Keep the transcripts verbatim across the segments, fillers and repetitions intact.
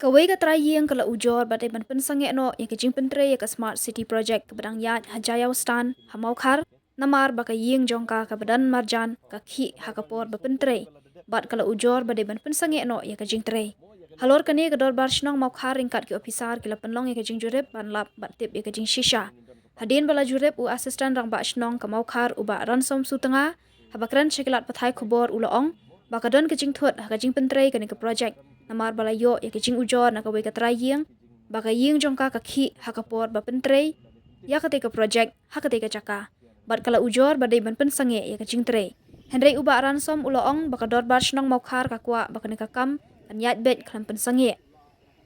Kawei ka trai ïing ka la ujor ba dei ban pynsangeh noh ïa ka jingpyntrei ïa ka Smart City Project kaba dang ïaid ha Jaiaw Stan ha Mawkhar, namar ba ka ïing jong ka kaba don marjan ka khih ha ka por ba pyntrei, bad ka la ujor ba dei ban pynsangeh noh ïa ka jingtrei. Halor kane, ka Dorbar Shnong Mawkhar ryngkat ki ophisar ki la pynlong ïa ka jingjurip ban lap bad tip ïa ka jingshisha. Hadien ba la jurip, u Assistant Rangbah Shnong ka Mawkhar, u Bah Ransom Sutnga, haba kren sha ki lad pathai khubor u la ong ba ka don ka jingthut ha ka jingpyntrei kane ka projek, namar ba la ïoh ïa ka jingujor na kawei ka trai ïing ba ka ïing jong ka ka khih ha ka por ba pyntrei ïa katei ka projek ha katei ka jaka, bad ka la ujor ba dei ban pynsangeh ïa ka jingtrei. Hynrei u Bah Ransom u la ong ba ka Dorbar Shnong Mawkhar ka kwah ba kane ka kam kan ïaid beit khlem pynsangeh.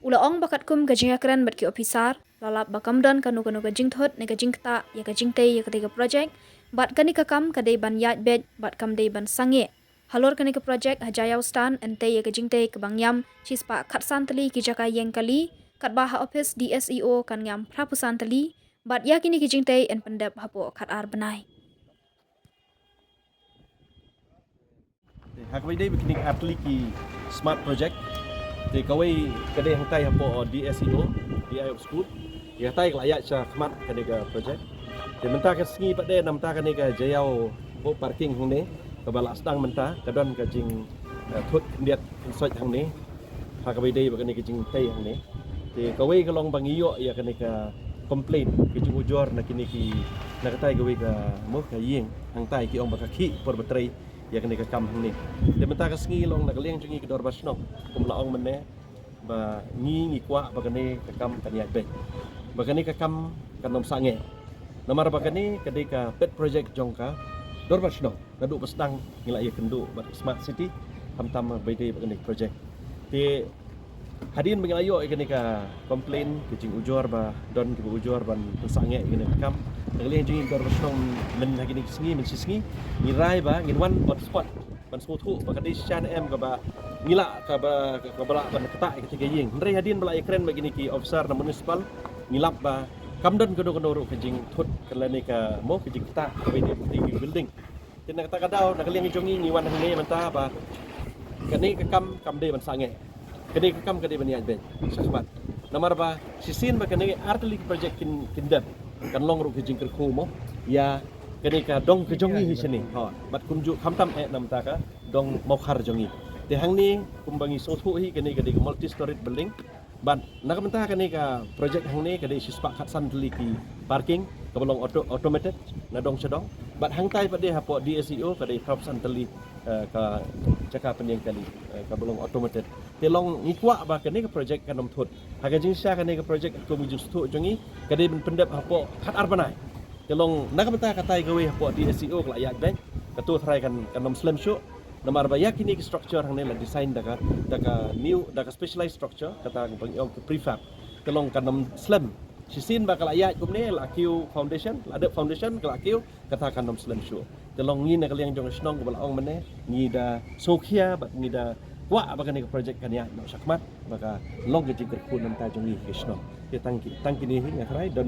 U la ong ba katkum ka jingïakren bad ki ophisar, la lap ba kam don kano kano ka jingthut ne ka jingktah ïa ka jingtei ïa katei ka projek, bad kane ka kam ka dei ban ïaid beit bad kam dei ban sangeh. Halor kane ka projek ha Jaiaw Stan, yn tei ïa ka jingtei kaba ngiam shispah khatsan tylli ki jaka ïeng kali, katba ha ophis D S E O kan ngiam phraphew san tylli, bad ïa kine ki jingtei yn pyndep hapoh khatar bnai. Te ha kawei dei ba kine ki ar tylli ki smart project. Te kawei ka dei hangtai hapoh D S E O, D I of School. Ïa katai ka la ïaid sha khmat kane ka project. Te mynta ka sngi pat de, na mynta kane ka Jaiaw, hapoh parking hangne kaba la sdang mynta, ka don ka jing, eh, thut khyndiat khynsoit hangne. Ha kaba ïadei bad kane ka jingtei hangne. Te kawei ka long ba ngi ïoh ïa kane ka complaint, ka jingujor na kine ki, na katai kawei ka, mo, ka ïing hangtai, ki ong ba ka khih por ba trei ïa kane ka kam hangne. Te mynta ka sngi long na ka liang jong ngi ki Dorbar Shnong, kum la ong mynne, ba ngi, ngi kwah ba kane ka kam kan ïaid beit, ba kane ka kam kan ym sangeh. Namar ba kane ka dei ka pet project jong ka Dorbar Shnong. Naduh ba sdang ngi la ïakynduh bad Smart City, khamtam ba ïadei bad kane ka project. Te hadien ba ngi la ïoh ïa kane ka complaint, ka jingujor ba don kiba ujor ban pynsangeh ïa kane ka kam, na ka liang jong ngi ki Dorbar Shnong, myn ha kine ki sngi, mynshi sngi, ngi rai ba ngin wan on spot ban sngewthuh ba ka dei shisha ne em kaba ngi lah, kaba, kaba lah ban ktah ïa katei ka ïing. Hynrei hadien ba la ïakren bad kine ki officer na municipal, ngi lap ba kam don kano kano ruh ka jingthut, ka lane ka, mo, ka jingktah kaba ïadei bad katei ka building. Te na kata ka daw, na ka liang jong ngi, ngi wan hangne mynta ba kane ka kam kam dei ban sangeh. Kane ka kam ka dei ban ïaid beit sha khmat. Namar ba shisien ba kane ar tylli ki project kin, kin dep, kan long ruh ka jingkyrkhu, mo, ïa kane ka dong ka jong ngi hi shane. Ho, bad kumjuh khamtam eh na mynta ka dong Mawkhar jong ngi. Te hangne, kumba ngi sngewthuh hi, kane ka dei ka multi-storied building. Bad na ka bynta kane ka project hangne ka dei shispah khatsan tylli ki parking kaba long auto-, automated na dong sha dong. Bad hangtai pat de hapoh D S E O ka dei phraphew san tylli, eh, ka jaka pynïeng kali, eh, kaba long automated. Te long ngi kwah ba kane ka project kan ym thut. Ha ka jingshisha kane ka project, kum ka jingsngewthuh jong ngi, ka dei ban pyndep hapoh khatar bnai. Te long na ka bynta katai kawei hapoh D S E O ka la ïaid beit, kato tharai kan, kan ym slem shuh. Namar ba ïa kine ki structure hangne la design da ka, da ka new, da ka specialized structure, kata kaba ngi ong ka prefab. Te long kan ym slem. Shisien ba ka la ïaid kumne, la kiew foundation, la dep foundation, ka la kiew, kata kan ym slem shuh. Te long ngi na ka liang jong ka shnong kaba la ong mynne, ngi da sngewkhia bad ngi da kwah ba kane ka project kan ïaid noh sha khmat, ba ka long ka jingkyrkhu na bynta jong ngi ka shnong. Te tang ki, tang kine hi nga tharai, don